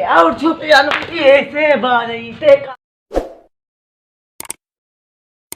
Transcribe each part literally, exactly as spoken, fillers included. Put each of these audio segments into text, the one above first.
और छुपी अनपी ऐसे बारई ते का।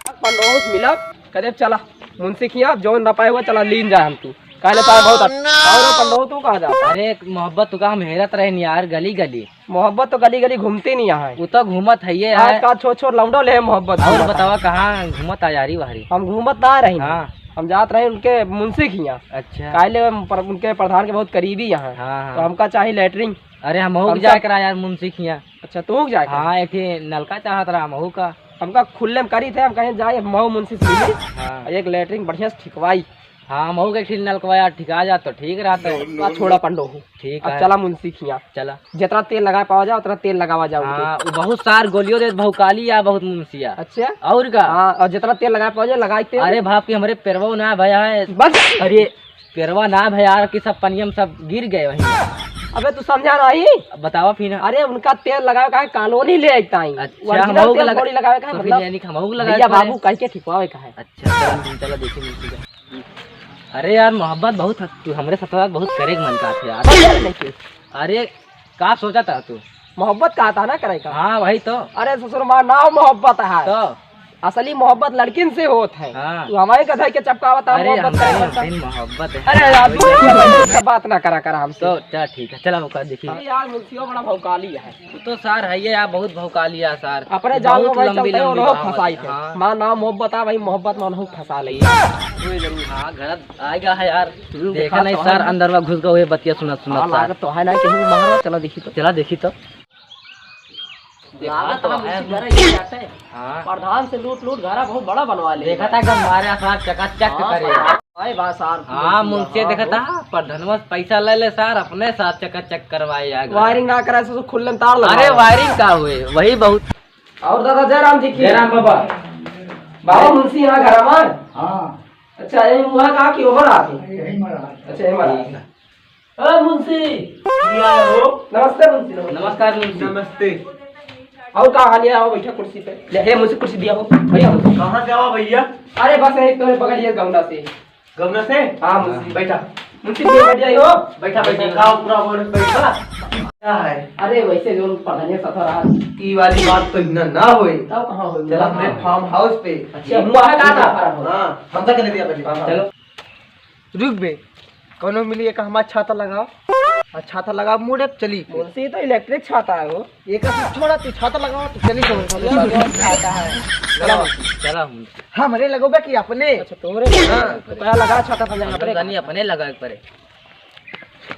पंडोह से मिला, कदे चला, मुंशी किया, जौन ना पाए हुआ, चला, लीन जाए हम तू। काहे ले पाए बहुत अच्छा। और पंडोह तू कहाँ जाता? अरे, मोहब्बत तो का हम हेरत रहे यार, गली गली। मोहब्बत तो गली गली घूमती नहीं यहाँ है। वो तो घूमत है ये आज है। का छोट छोट लौंडो ले मोहब्बत और घूमत है। बतावा कहाँ घूमत आ यारी वारी? हम घूमत ना रही। हाँ। हम जात रहे उनके मुंशी किया। अच्छा। काहे ले हम पर, उनके प्रधान के बहुत करीबी यहाँ। हाँ, हाँ। तो हमका चाही लेटरिन। अरे, हमहू के हम जाए सब करा यार मुंशी किया। अच्छा, तू के जाए करा? हाँ, एक ठे नलका चाहत रहा हमहू का। हमका खुल्ले में करी थे, हम कहीं जाए, हमहू मुंशी से मिली। हाँ। एक लेटरिन बढ़िया से ठिकवाई। हाँ, हमहू के एक ठे नलकवा यार ठिका जात तो ठीक रहत। आ, छोड़ा पंडो हो। ठीक अब है। चला मुंशी किया। चला। जितना तेल लगा पावा जाए, उतना तेल लगावा जाए उनके। हाँ, वो बहुत सार गोलियों दे भौकाली या बहुत मुंशिया। अच्छा? और का? हाँ, और जितना तेल लगा पावा जाए, लगाई तेल। अरे बाप की हमरे पेरवा ना भया है। बस। अरे, पेरवा ना भया कि सब पनिया में सब गिर गए वहीं। अबे तू समझा नहीं? अब बतावा फिर ना। अरे उनका तेल लगावे का है, कॉलोनी ले आई ताई। अच्छा, original हमहू के तेल लगा-, थोड़ी लगावे का है, तो फिर मतलब यानी कि हमहू के लगावे भैया के पड़े। बाबू कह के ठिकवावे का है। अच्छा, चलो, चलो, देखी मिलती है। अरे यार, मोहब्बत बहुत ह-, तू हमरे साथ बहुत करे के मन का थे यार। अरे यार, नहीं। अरे, का सोचा था तू? मोहब्बत का था ना करे का? हाँ, वही तो। अरे ससुर, माँ नाम मोहब्बत है। तो? असली मोहब्बत लड़किन से होत है। हाँ। तू हमारे कथा के चपकावत है, अरे, मोहब्बत हम करे नहीं, का। हम नहीं, मोहब्बत है। अरे यार, तू ऐसा बात ना करा कर हमसे। तो चल ठीक है, चला वो कर देखी। अरे यार, मुंशियो बड़ा भौकाली है। तू तो सार है ये यार, बहुत भौकाली है सार। अपने जाल बहुत में भाई लंबी चलते हैं, लंबी उन्हों कहावत फंसाई है। थे। हाँ। माँ नाम मोहब्बत आ भाई, मोहब्बत में उन्हों फंसा ले। कोई जरूर, हाँ, गलत आएगा है यार। हम्म, देखा देखा नहीं तो सार, है। अंदर में घुस गए, बतिया सुनत सुनत हाँ, सार। लागत तो है ना, कहीं मारो, चलो देखी तो। चला देखी तो। लागत तो हम है। उसी घर ही जाते हैं। हाँ। प्रधान से लूट लूट घरा बहुत बड़ा बनवा ले। देखा था एकदम मारे सार चकाचक हाँ, करे। सार, आए बा सार, हाँ, मुंशी मुंशी देखा था, प्रधानवा से पैसा ले ले सार, अपने साथ चकाचक करवाए आ गए। वायरिंग ना कराए, सो खुल्ले में तार लगा अरे दे। वायरिंग का हुए, वही बहुत। और दादा जयराम जी की। जयराम बाबा। बाबा मुंशी यहाँ घर हमार? हाँ। अच्छा, यही मुहा कहा कि ओवर आते? यही महाराज। अच्छा, यही महाराज। ओ मुंशी, क्या हो? नमस्ते मुंशी, नमस्ते। नमस्कार मुंशी। नमस्ते। और का हाल है? आओ बैठा कुर्सी पे। ले, हे मुंशी कुर्सी दिया हो। भैया हो। कहाँ से आवा भैया? अरे बस यही तुम्हें पकड़ लिया गौना से। गौना से? हाँ मुंशी, बैठा। मुंशी जी बैठ जाइए हो। बैठा, बैठा। का पूरा बोल बैठा। क्या है? अरे वैसे जो पढ़ने सफर आ। ई वाली बात तो इतना ना होए। तब कहाँ होए? चला अपने फार्म हाउस पे। अच्छा, मुआ है का था? हाँ, हम तक ले दिया पहले। चलो। रुक बे, कौनो मिली एक हमार छाता लगाओ। और छाता लगाओ, मुड़े चली। मुंशी तो इलेक्ट्रिक छाता है वो। एक छोड़ा, तू छाता लगाओ, तू चली जाओ। छाता है। चला, चला हम। हमरे लगोबे कि अपने? अच्छा, तोरे? हाँ। तो कहा लगा छाता पर जाना पड़ेगा। जानी अपने लगा एक परे।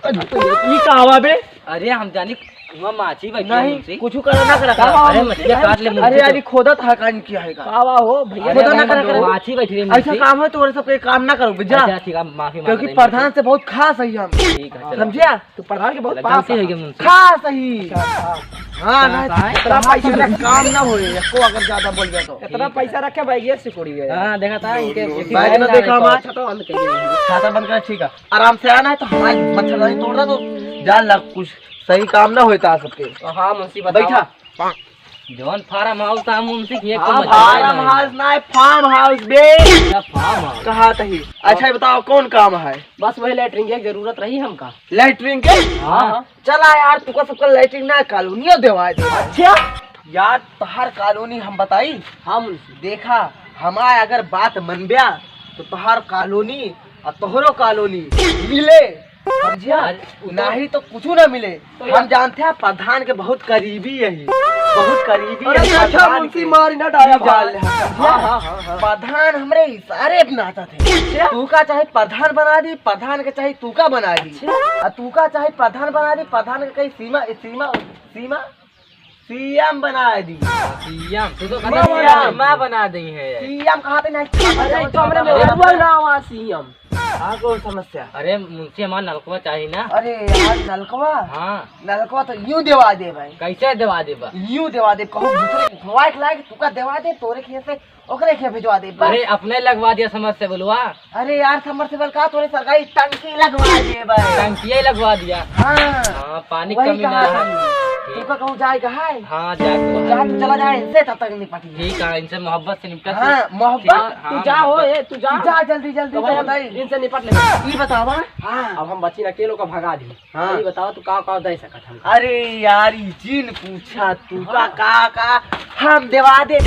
अरे, तो ये, ये का आवा बे? अरे, हम जानी वहाँ माछी बैठी है नहीं, मुंशी। कुछ करो ना करा। का अरे, मछली काट ले मुंशी अरे, तो। अभी खोदत है कान किया है का? का आवा हो भैया? अरे, खोदत ना करा करो। माछी बैठी है ऐसा मुंशी। काम है तो और सब काम ना करो, जा। अच्छा, ठीक है, माफी मांग क्योंकि लेंगे। प्रधान से बहुत खास है हम। ठीक है, चलो। समझिया? तू प्रधान के बहुत गलती पास हो है। गई मुंशी। खास ही। अच्छा, हाँ। हाँ, कहाँ, नहीं, कहाँ है? इतना पैसा रख काम ना होए, एको अगर ज्यादा बोल गया तो। इतना पैसा रखे भाई, ये सिकुड़ी है। हाँ, देखा था इनके। बैग ना देखा हमारा। छाता बंद कर, ठीक है। आराम से आना है तो हमारे मच्छरदानी तोड़ दे तो जान लग कुछ सही काम ना होता सबके। हाँ, मुंशी बताओ। बैठा। जौन फार्म हाउस था मुंशी के हाँ, फार्म हाउस ना है, फार्म हाउस बे। अच्छा, फार्म हाउस। कहा तही। अच्छा, ये बताओ कौन काम है? बस वही लेटरिन की जरूरत रही हमका। लेटरिन के? हाँ। चला यार, तुका सबका लेटरिन ना कॉलोनियो देवा दे। अच्छा? यार, तोहार कॉलोनी हम बताई? हाँ मुंशी। देखा, हमार अगर बात मनब्या, तो तोहार कॉलोनी और तोहरो कॉलोनी मिले। समझिया? अरे, वो तो नहीं तो कुछ ना मिले। तो हम यार जानते हैं प्रधान के बहुत करीबी यही, बहुत करीबी अरे, है अच्छा, प्रधान मुंशी के। मारी ना डाया जाल भाई। है। हाँ, हाँ, हाँ, हाँ। प्रधान हमरे इशारे पे नाचत है। अच्छा। तू का चाहे प्रधान बना दी, प्रधान के चाहे तू का बना दी। अच्छा। और तू का चाहे प्रधान बना दी, प्रधान के कहीं सीमा, सीमा, सीमा सीएम बना दी। सीएम, तू तो सीएम। कहता सीमा बना दी है। सीएम कहाँ पे नहीं? अरे, तो हमरे मेहरुआ ना हुआ सीएम। हाँ, कौन समस्या? अरे, मुंशी हमारा नलकवा चाहिए ना। अरे यार, नलकवा? हाँ। नलकवा तो यूं देवा दे भाई। कैसे देवा दे बा? यूं देवा दे, कहूँ दूसरे के धोवाए के लायक, तू का देवा दे, तोरे खेत से ओकरे के भिजवा दे, बस। अरे, अपने लगवा दिया समरसेबलवा। अरे यार, समरसेबल का तोरे सरकारी टंकी लगवा दे, बस। टंकिया ही लगवा दिया। हाँ। हाँ, पानी वही कमी कहा ना था। है। तुका कहूँ जाए का है? हाँ, जाए तो है। जा, तू चला जाए, इनसे तब तक निपट ले। ठीक है, इनसे मोहब्बत से निपटा तू। हाँ, मोहब्बत। ठीक है, तू हाँ, जा हो, मोहब्बत। ए, तू जा। जा, जल्दी, जल्दी, तो भाई, बताई। इनसे निपट ले। ई बतावा। हाँ। अब हम बच्ची न अकेलो का भगा दी। हाँ। ई बतावा, तू का, का दे सकत हम? अरे यार, ई जिन पूछा तू का, हाँ। का, का हम देवा दे,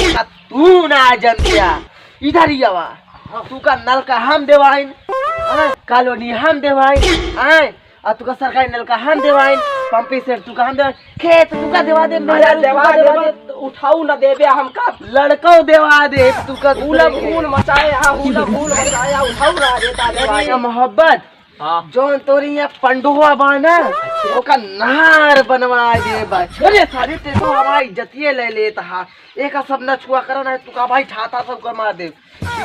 तू ना जनतिया। इधर ही आवा। हाँ। तू का नलका हम देवाइन, हाँ, कॉलोनी हम देवाइन, हाँ। आ तुका सरकारी नलका हम देवाइन, पंपी सेट तुका हम देवाइन, खेत तुका देवा दे, अरे मेहरारू देवा तुका देवा देबे, दे। उठाऊ न देबे हमका। लड़कौ देवा दे, तुका हुलम दूसरे के। हुल मचाए, हाँ, हुलम हुल मचाए, उठाऊ ना देता देवाइन। अरे मोहब्बत, हाँ। जौन तोरी यहाँ पंडुआ बा ना, ओका नार बनवा देबा। अरे सारे ते तो हमारी इज्जतिये ले लेता हा। एका सब न छुआ करा ना, तुका भाई छाता सब कर मार दे।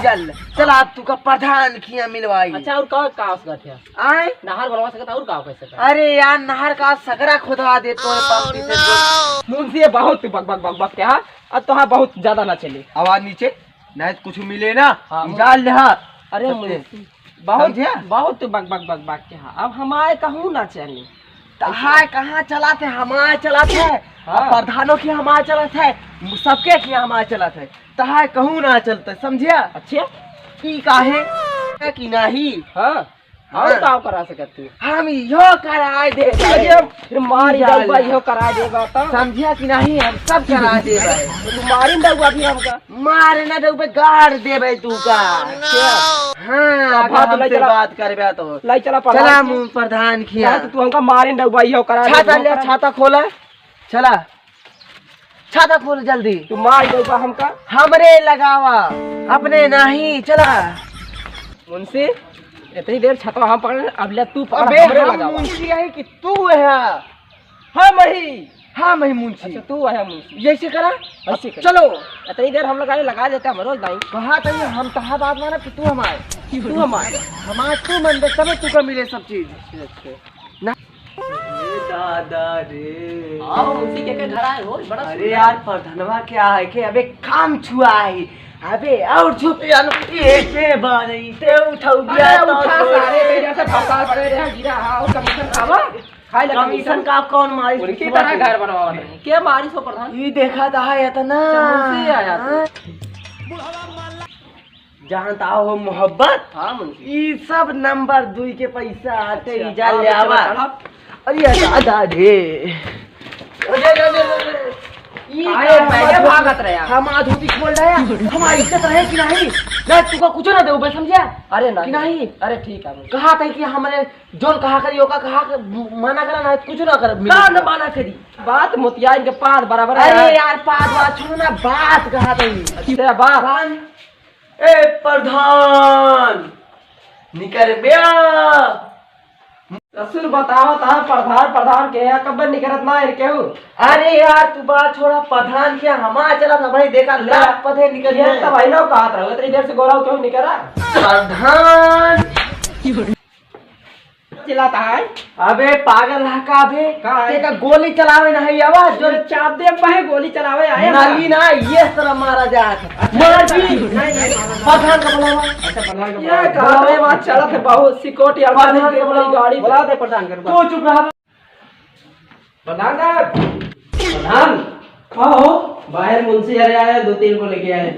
चल, चल, आज तुका प्रधान खिया मिलवाई। अच्छा, और का, का हो सकत है? आए? नहर बनवा सकत, और का हो सकत है? अरे यार, नहर का सगरा खुदवा दे तोरे पंपी से जो। मुंशी, ये बहुत तू बक, बक, बक, बक के, हाँ? अब तो हाँ, बहुत ज्यादा ना चले। आवाज नीचे, नहीं तो कुछ मिले ना, हाँ, उजाड़ ले, हाँ। अरे सबके। मुंशी, बहुत, समझे? बहुत तू बक, बक, बक, बक के, हाँ। अब हमारे कहूँ ना चले। तहार कहाँ चलत है, हमार चलत है। हाँ। अब प्रधानों की हमार चलत है, सबके की हमार चलत है। तहार कहूँ ना चलत है, समझिया? अच्छा। ई काहे? है कि नहीं? हाँ। हाँ। और का करा सकत तू? हम इहो कराए दे। अरे, फिर मार ही जाऊंगा, इहो कराए देबा तो। समझिया कि नहीं? हम सब कराए देबे। तू मारी ना दउबा अभी हमका। मारे ना देबे, गाड़ देबे तू का। अच्छा। हाँ, अब अगर बात हमसे लाई चला। बात करबे तो। लाई चला प्रधान चला के। मुँह प्रधान खिया। कहा तो तू हमका मारे ना दउबा, इहो करा छाता दे, ले, इहो करा। छाता खोला। चला। छाता खोल जल्दी। तू मार देबा हमका। हमरे लगावा, अपने नहीं। चला। मुंशी, इतनी देर छतवा हम पकड़े, अब ले तू पकड़, अबे हमरे हम लगावा। मुंशी है कि तू है? हम ही। हाँ, मैं मुंशी। अच्छा, तू है मुंशी। ऐसे करा। ऐसे करा। चलो। इतनी देर हम लगा, लगा देते हम रोज दाई। कहा तो ये हम तहा बात माना कि तू हमारे। तू हमारे। हमारे तू मन दे, तबे तू का मिले सब चीज। अच्छा, अच्छा। ना। ए दादा रे। हाँ, मुंशी के, के घर आए हो, बड़ा अरे सुंदर। यार, प्रधनवा क्या है के अबे काम छुआ है। अबे और छुपे जानो, ऐसे बारई ते उठाऊ दिया अरे तो उठा तो सारे, तेरे से फंसा पड़े रहे, गिरा, हाँ, और कमीशन खावा। खाए लगा कमीशन का कौन मारी? उनकी तरह घर बनवा रहे हैं। के मारी सो प्रधान? ई देखा था है इतना। अच्छा, मुंशी आया था। हाँ? जानता हो मोहब्बत? हाँ, मुंशी। ई सब नंबर दुई के पैसा आते अच्छा, ही जा हाँ, ले बेटा, आवा। चढ़ा। अरे दादा रे। अरे, अरे, अरे, अरे। ई अरे, का पहले हमार भागत रहे आप। हमार धोती खोल रहे हैं। हमारी इज्जत रहे कि नहीं? ना, तुका कुछ ना देबे, समझा? अरे, ना। कि नहीं? अरे, ठीक है, मुंशी। कहा था कि हमरे जौन कहा करी, ओका कहा के मना करा, ना, कुछ ना कर, ना, ना मना करी। बात मोतियाइन के पाद बराबर है। अरे यार, पाद वाद छोड़ो ना, बात कहा था ये। अच्छा, बात। ए प्रधान, निकर बे। ससुर बतावत हा प्रधान, प्रधान के यहाँ कब निकरत ना है केहू? अरे यार, तू बात छोड़ा, प्रधान के हमार चला था भाई, देखा ले। लात पथे निकल ये गए। तब आई ना कहत रहो, इतनी देर से गोरा क्यों निकरा? प्रधान। चिल्लाता है? अबे पागल है का बे? का है? तेका गोली चलावे नहीं आवा, जो अरे चाप दे, पहे गोली चलावे आए ना। नली ना, ये तरह मारा जात है। अच्छा, मार दी। नहीं, नहीं, मारा नहीं। प्रधान का बुलावा। अच्छा, प्रधान का ये बुलावा। गाँव में बात चलत है बहुत, सिक्योरिटी वाला प्रधान के बुलावा। गाड़ी बुला दे प्रधान का। तू चुप रहा। प्रधान साहब, प्रधान। का हो? बाहर मुंशी अरे आए, दो तीन को लेके आए।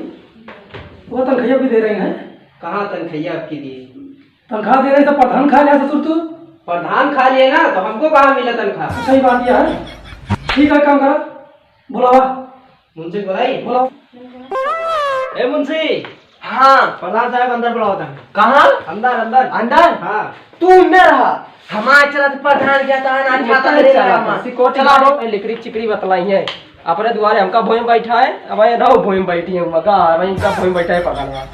वो तनखैया भी दे रहे हैं। कहाँ तनखैया आपकी दी? तनख्वाह दे रहे तो प्रधान खा लिया ससुर तू। प्रधान खा लिए ना, तो हमको कहाँ मिला तनख्वाह? अच्छा, ये बात यह है। ठीक है, काम करो, बुलावा। मुंशी को बुलाई? बुलाओ। ए मुंशी। हाँ। प्रधान साहब अंदर बुलाओ था। कहाँ? अंदर, अंदर। अंदर? हाँ। तू अंदर रहा। हमारे चलत प्रधान क्या था ना, तू छाता अंदर ले चला, रहा। सिकोटी चला मारो। ए, लिकड़ी चिकड़ी बतलाई है। अपने दुआरे हमका भोई बैठा है, अब ये रहो भोई बैठी है, मगा, अब इनका भोई बैठा है पकड़वा।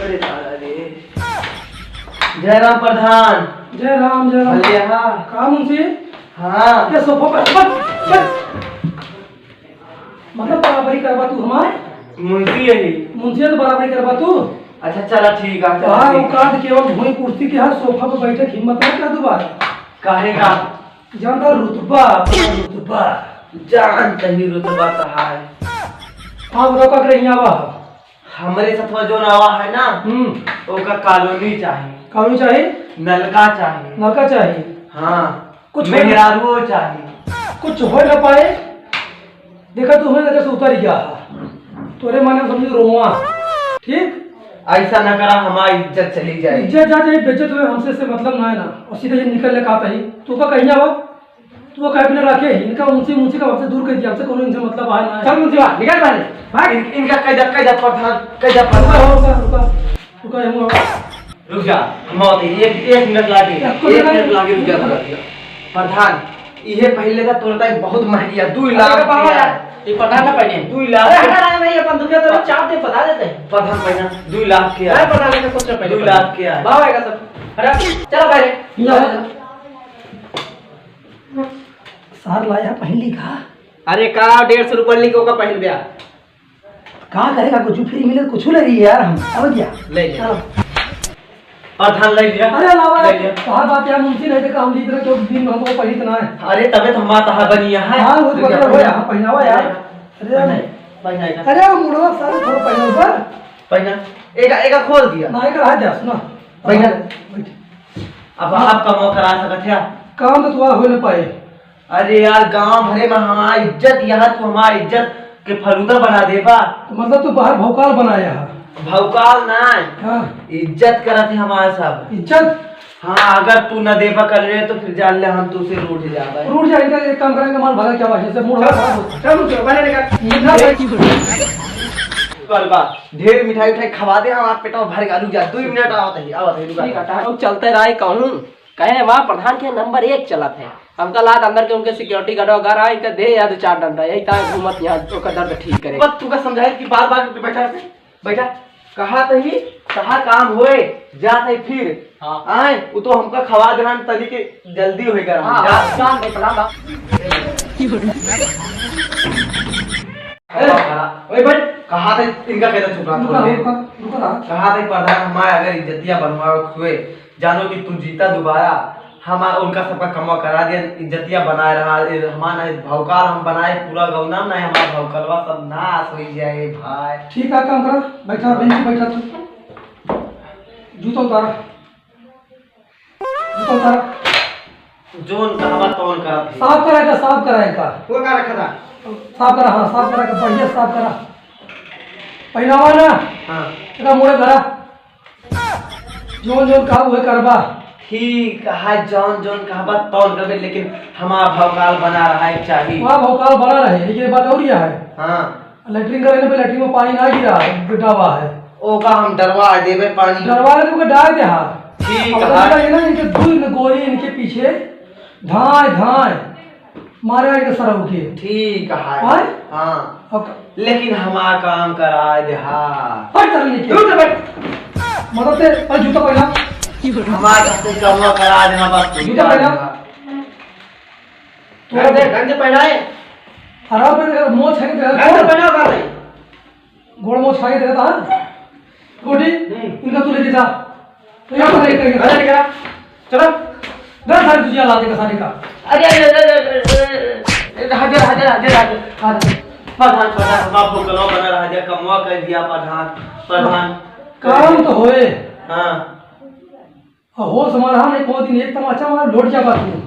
अरे दादा रे। जय राम प्रधान। जय राम, जय राम। भले हाँ। का मुंशी? हाँ। ये सोफा पर, पर, पर। मतलब बराबरी करबा तू हमार? मुंशी यही। मुंशी तो बराबरी करबा तू? अच्छा चला ठीक है, चला तोहार ठीक है। औकात केवल भोई कुर्सी के हर सोफा पर बैठे के हिम्मत ना कर दोबारा। काहे का? जानता रुतबा, अपना रुतबा। जानता ही रुतबा कहाँ है? हाँ, बताओ, का करे हियाँ आवा? हमरे सथवा जोन आवा है ना, हम्म। ओका कॉलोनी चाही। कॉलोनी चाही? नलका चाही। नलका चाही? हाँ, कुछ हो ना, मेहरारुओ चाही। कुछ हो ना पाए। देखा, तू हमारी नजर से उतर गया है। तोरे माने हम समझी रोवा। ठीक? ऐसा ना करा, हमारी इज्जत चली जाए। इज्जत जा जाए, बेइज्जत हुए, हमसे से मतलब ना है ना। और सीधा ये निकल ले कहा था ही। तू का कहीं जावा? तू का कहीं ना रखे? इनका उनसे, उनसे का हमसे दूर कर दिया, हमसे कोनो इनसे मतलब है ना है। चल मुंशी बा, निकल पहले। भाग। इन-, इनका कैदा, कैदा प्रधान, कैदा रुका, प्रधान। रुका, रुका, रुका, रुका, हम रुक जा, हम आवत ही, एक, एक मिनट लागे, एक मिनट लागे, रुक जा, रुक जा। प्रधान, इहे पहले का तोरता है, बहुत महंगी है, दू लाख अरे बाबा के यार, है। ये प्रधान ना पहने। दू लाख अरे के। हटा रहा है, मैं ये बंदूक है, तो चाप दे, बता देते हैं। प्रधान पहना, दू लाख के अरे है। प्रधान का सोच रहे पहले दू लाख के है। बाबा आएगा सब। हटा, चला पहले। सार लाया पहली का। अरे का डेढ़ सौ रुपया लेके ओका पहन बे। का करेगा, कुछ फ्री मिले, कुछ ले रही है यार, हम अब क्या? ले ले। चलो। प्रधान ले लिया। अरे अलावा ले यार, लिया। कहा बात यार, मुंशी नहीं देखा, हम जीत रहे, क्यों दिन में हमको पहली इतना है। अरे तबे तो हमारा तहा बनी है। हाँ, वो तो पता है, हाँ, पहनावा यार। अरे यार। पहनाए, पहनाए का। अरे वो मुड़वा सारे थोड़ा पहनावा पर। पहना। एक, एक खोल दिया। ना, एक रहा जा, सुना। पहना। बैठ। अब आप कमाओ करा सकत है। काम तो तुम्हारा हो ना पाए। अरे यार, गांव भरे में हमार इज्जत, यहाँ तू हमार इज्जत के फलूदा बना देबा। तो मतलब तू बाहर भौकाल बनाया है? भौकाल ना, हाँ। इज्जत करत है हमार सब। इज्जत? हाँ, अगर तू न देबा कर ले तो फिर जान ले हम तू से रूठ जाबा। रूठ जा, इनका एक काम करेंगे, माल भागा क्या बात है, इससे मूड चल, खराब होता है। चल, चल, बने रहेगा। ना भाई। चल बा, ढेर मिठाई उठाई खवा दे, हमार पेटवा भर गया, रुक जा, दो मिनट आवत है, आवत है, रुक जा। ठीक है, टाइम चलते रहे कहूँ। कहे, "वाह, प्रधान के नंबर एक चलत है।" हमका लात अंदर के उनके सिक्योरिटी गार्ड अगर आए, इनका दे या दो चार डंडा, यही तार घूमत यहाँ ओकर दर्द ठीक करे। बस तू का समझाए कि बार-बार बैठा से, बैठा। कहा तही, कहा काम होए, जात है फिर। हाँ। आए, वो तो हमका खवा देना, तनी के जल्दी होएगा। हाँ, जा। हाँ, प्रणाम, प्रणाम। ए, ओए भाई, कहा थे इनका कहता चुप रहा रुका, थोड़ी देर। रुका, रुका रहा। कहा थे प्रधान हमारे अगर इज्जतिया बनवावे हुए, जानो कि तू जीता दोबारा, हम उनका सबका कमवा करा दिया, इज्जतिया बनाए रहा, ए, हमारा नहीं भौकाल हम बनाए पूरा गौना में, नहीं हमारा भौकलवा सब नाश हो जाए भाई। ठीक है, काम करा, बैठा, बेंच पे बैठा तू। जूता उतारा। जूता उतारा। जोन कहबा तौन करत है। साफ करा का, साफ करा का। वो का रखा था? साफ करा, हाँ, साफ करा का, बढ़िया साफ करा। पहनावा ना? हाँ। एका मुड़े धरा। जोन जोन कहब उहे करबा। ठीक है, जोन जोन कहबा तौन करबे, लेकिन हमार भौकाल बना रहा है चाहिए। वहाँ भौकाल बना रहे, लेकिन एक बात और यह है। हाँ। लेटरिन करे ना, पे लेटरिन में पानी ना गिरा, डरवा है। ओका हम डरवा देबे पानी। डरवा दे, ओका डाल दे, हाँ। ठीक अब है। बताइए ना, इनके दू गोली इनके पीछे धाए धाए मारे आए के सरऊ के। ठीक है। आए? हाँ। अब लेकिन हमार काम करा दे, हाँ। हट, चल नीचे। दूर से बैठ। मतलब ते, अरे जूता पहना। हमार काम करा दे, हाँ, बस जूता पहना। तू अरे देख, ढंग से पहनाए। आराम से देख, मोछ है कि ढंग से पहनाओ, बात है। गोड़ मोछ खाके देता है। गोटी, हम्म। इनका तू लेके जा। तो यहाँ पर एक कहीं अरे, निकला। चलो। दस साल तुझे लाते का सारे का। अरे, अरे, अरे, हाजिर, हाजिर, हाजिर, हाजिर, हाजिर। प्रधान, प्रधान, बाप को गलवा बना रहा, जा कमवा कर दिया प्रधान, प्रधान। काम तो होए। हाँ। हाँ, होश में रहा, नहीं, कोनो दिन एक तमाचा मारा, लौट जा बात में।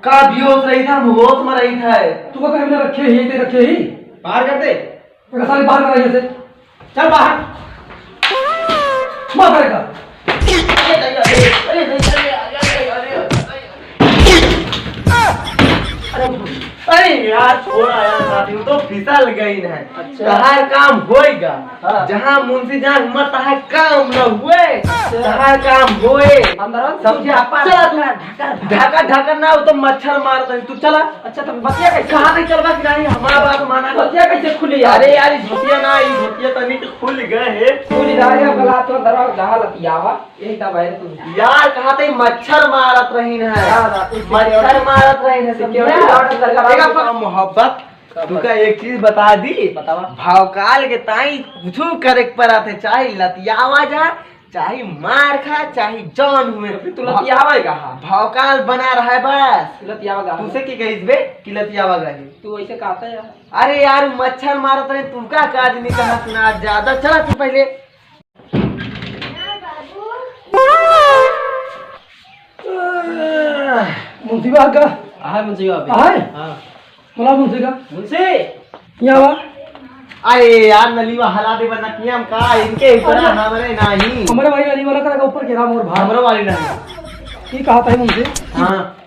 का बेहोश रही था, हम होश में रही था। तू का कहीं ना रखे ही, ते रखे ही। बाहर कर दे। एक सारी बाहर कर रही है। चल बाहर। मार करेगा। अरे, अरे, अरे, अरे, अरे, अरे, अरे, अरे, अरे, अरे। अरे, अरे यार, छोड़ा यार, साथी, वो तो फिसल गई ना। अच्छा। तहार काम होएगा। हाँ। जहाँ मुंशी जहाँ हिम्मत, तहार काम न हुए, अच्छा। तहार काम होए। अंदर आ, सब तुझे आपा चला तू। ढका, ढका, ढका ना, वो तो मच्छर मारत है, तू चला। अच्छा, तो बतिया कैसे? कहाँ नहीं चलबा कि नहीं, हमारा बात माना कर। बतिया कैसे खुली यार? अरे यार, ई धोतिया ना, ई धोतिया तनी के खुल गए है। खुल रहा है, गला तो अंदर आ, जहाँ लतियावा, यही दबाए तू। यार, कहाँ तई मच्छर मारत रहीन है। हाँ, हाँ, इससे मच्छर मारत रहीन है, सब security क्या? Guard अंदर का एक बात। मोहब्बत, तुका एक चीज बता दी। बतावा। भौकाल के ताई कुछू करे के परत है, चाहे लतियावा जा, चाहे मार खा, चाहे जौन हुए। अभी तू लतियावा है कहा? भौकाल बना रहा है बस। लतियावा गा। तू से की कहिस बे कि लतियावा गा है? तू ऐसे कहता है यार। अरे यार, मच्छर मारत रहे, तू का काज नहीं कहा सुना ज्यादा। चला तू पहले। मुंशी बा का? आहे मुंशी बा। आहे? हाँ। बुला मुंशी का। मुंशी। यहाँ बा। अरे यार, नलीवा हला दे, वरना किया हम का, इनके ऊपर अरे। हमरे नाही। हमरे भाई नलीवा लगा ऊपर के राम और भाई। हमरो वाली नाही। ये कहा था मुंशी? हाँ।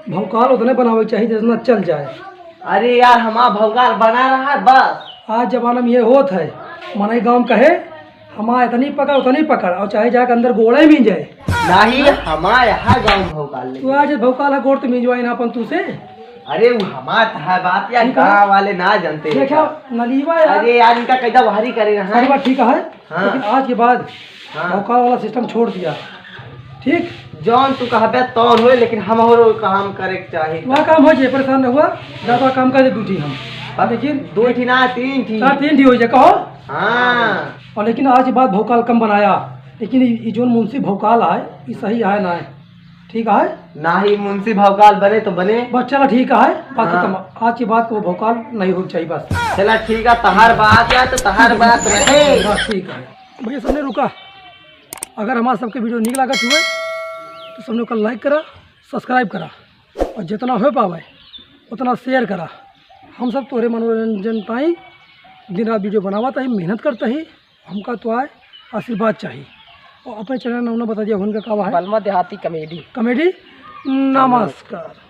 भौकाल उतने बनावे के चाहिए जितना चल जाए। अरे यार, हमार भौकाल बना रहा है बस। आज जमाना में ये होत है, मनई गाँव में कहे, "हमार इतनी पकड़, उतनी पकड़, और चाहे जाके अंदर गोड़े में जाए।" नाही, हमार यहाँ गाँव में भौकाल तू लेकिन। आज भौकाल है, गोड़ तो मिंजवाई ना अपन तू से। अरे, वो हमार तो है बात यार, ठीक है। गाँव वाले ना जानते हैं देखा, क्या? नलीवा यार। अरे यार, इनका कैदा भारी करे रहा है। अरे बात ठीक है, हाँ। लेकिन आज के बाद हाँ। भौकाल वाला सिस्टम छोड़ दिया, ठीक? जौन तू कहबे तौन होए, लेकिन हमरो काम करे के चाही। वह काम हो जाए, परेशान न हुआ, ज्यादा काम कर दे दूठी हम। अब लेकिन दो ठी ना, तीन ठी। हाँ, तीन ठी हो जाए, कहो। हाँ। और लेकिन आज के बाद भौकाल कम बनाया, लेकिन ई, ई जौन मुंशी भौकाल आए, ई सही आए ना आए, ठीक है? नाही, मुंशी भौकाल बने तो बने। बस चला, ठीक है, बात हाँ। खत्म। आज के बाद को भौकाल नहीं होना चाहिए बस। चला ठीक है, तहार बात या तो तहार बात रहे। बस ठीक है। भैया सबने रुका, अगर हमार सबके video नीक लागत हुए तो सबने ओकर like करा, subscribe करा और जितना हो पावे उतना share करा। हम सब तोहरे मनोरंजन ताई दिन रात video बनावत ही, मेहनत करत ही, हमका तो आए आशीर्वाद चाही। और अपने channel नाम ना बता दिया, उनका का है? बलमा देहाती comedy। Comedy, नमस्कार।